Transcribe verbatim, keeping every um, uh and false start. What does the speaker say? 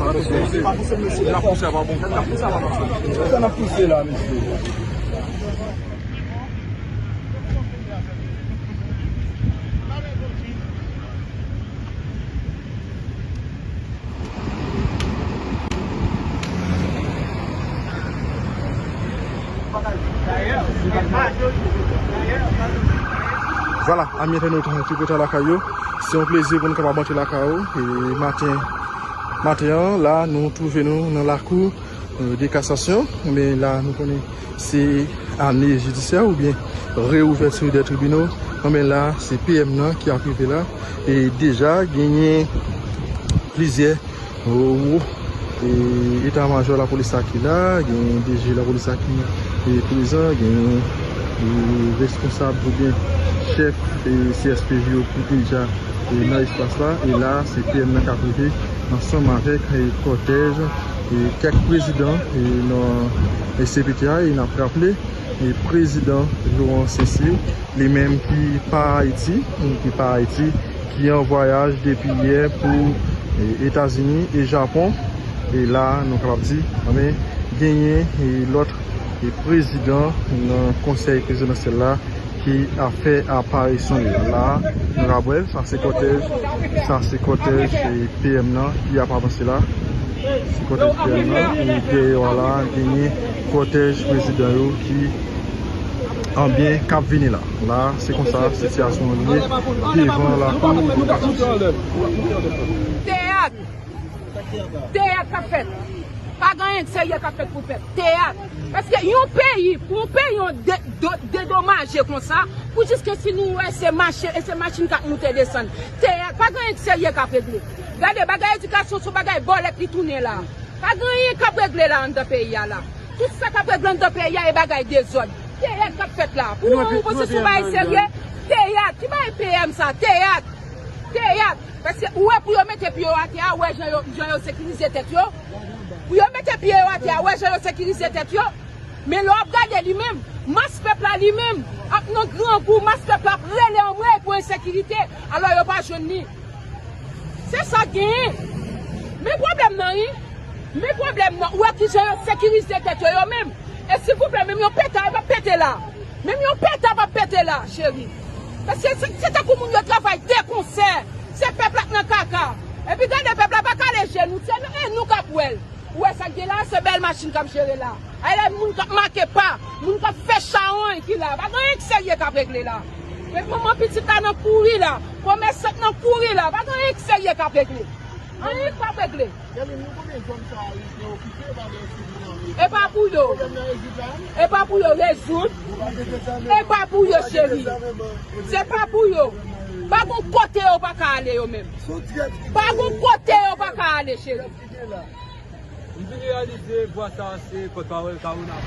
N ap pouse a pa bon. N ap pouse a pa bon. Sa n ap pouse la, mesye? Vwala, ami entènot, tout kote lakay yo. Se yon plezi pou nou kapab antre lakay ou. E maten, maten an, la, nou twouve nou nan lakou, euh, de kasasyon. Men la, nou konnen se ane jidisyè oubyen reouvèti dè tribinal. Men la, se P M nan ki ap rive la. E deja, genyen plizyè wo, e, eta majò lapolis la ki la, gen D G lapolis la ki, e, prezan, gen, e, responsab oubyen chèf, e, C S P J yo ki deja, e, nan espas la. E la, se P M nan k ap rive ansanm avèk, e, kòtèj, e, kèk prezidan, e, nan, e, C P T A. E n ap raple, e, prezidan Laurent Cécile, li menm ki pa Ayiti, ki pa Ayiti, ki an vwayaj depi yè pou, e, Etazini e Japon. E la, nou kapab di, anben, genyen, e, lòt, e, prezidan nan konsèy prezidansyèl la ki ap fè aparisyon li la. Nou kapab wè l, sa se kòtèj, sa se kòtèj, e, P M nan ki ap avanse la. Se kòtèj P M nan, e dèyè w la, genyen kòtèj prezidan yo ki anbyen k ap vini la. La, se konsa sitiyasyon an ye devan lakou de Kasasyon. Teyat! Teyat k ap fèt! Pa gen anyen serye k ap fèt pou pèp. Teyat! Paske yon peyi, pou yon peyi yon de, de, dedomaje konsa, pou jis ke si nou wè se mache, e se machin k ap moute desann. Teyat! Pa gen anyen serye k ap regle. Gade, bagay edikasyon se yon bagay bòlèt li tounen la. Pa gen anyen k ap regle la anndan peyi a la. Tout sa k ap regle anndan peyi a e bagay dezòd. Teyat k ap fèt la. Pou nou, nou panse se yon bagay serye? Teyat. Ki bagay P M sa? Teyat. Teyat. Paske ou wè pou yo mete pye yo atè a, ou wè jan yo, jan yo sekirize tèt yo. Pou yo mete pye yo atè a, ou wè jan yo sekirize tèt yo. Men lè w ap gade li menm, mas pèp la li menm ap nan grangou, mas pèp la ap rele anmwey pou ensekirite, alò yo pa jwenn li. Se sa k genyen. Men pwoblèm nan, wi. Men pwoblèm nan. Ou wè kijan yo sekirize tèt yo, yo menm. E silvouplè, menm yon peta, yo p ap pete la. Menm yon peta p ap pete la, cheri. Paske se, se tankou moun yo travay de konsè. Se pèp la k nan kaka. Epi gade pèp la pa kale je nou. Se nou, e nou k ap wè l. Ou wè sa k gen la, se bèl machin k ap jere la. Ay la, moun k ap make pa, moun k ap fè chawony ki la. Pa gen anyen k serye k ap regle la. Men manman pitit la nan kouri la, komèsant nan kouri la. Pa gen anyen k serye k ap regle. Anyen k p ap regle. E pa pou yo. E pa pou yo rezoud. E pa pou yo, cheri. Se pa pou yo. Pa gon kote yo pa ka ale yo menm. Pa gon kote yo pa ka ale, cheri. M vin reyalize vwa sa a se pòtpawòl Kawona.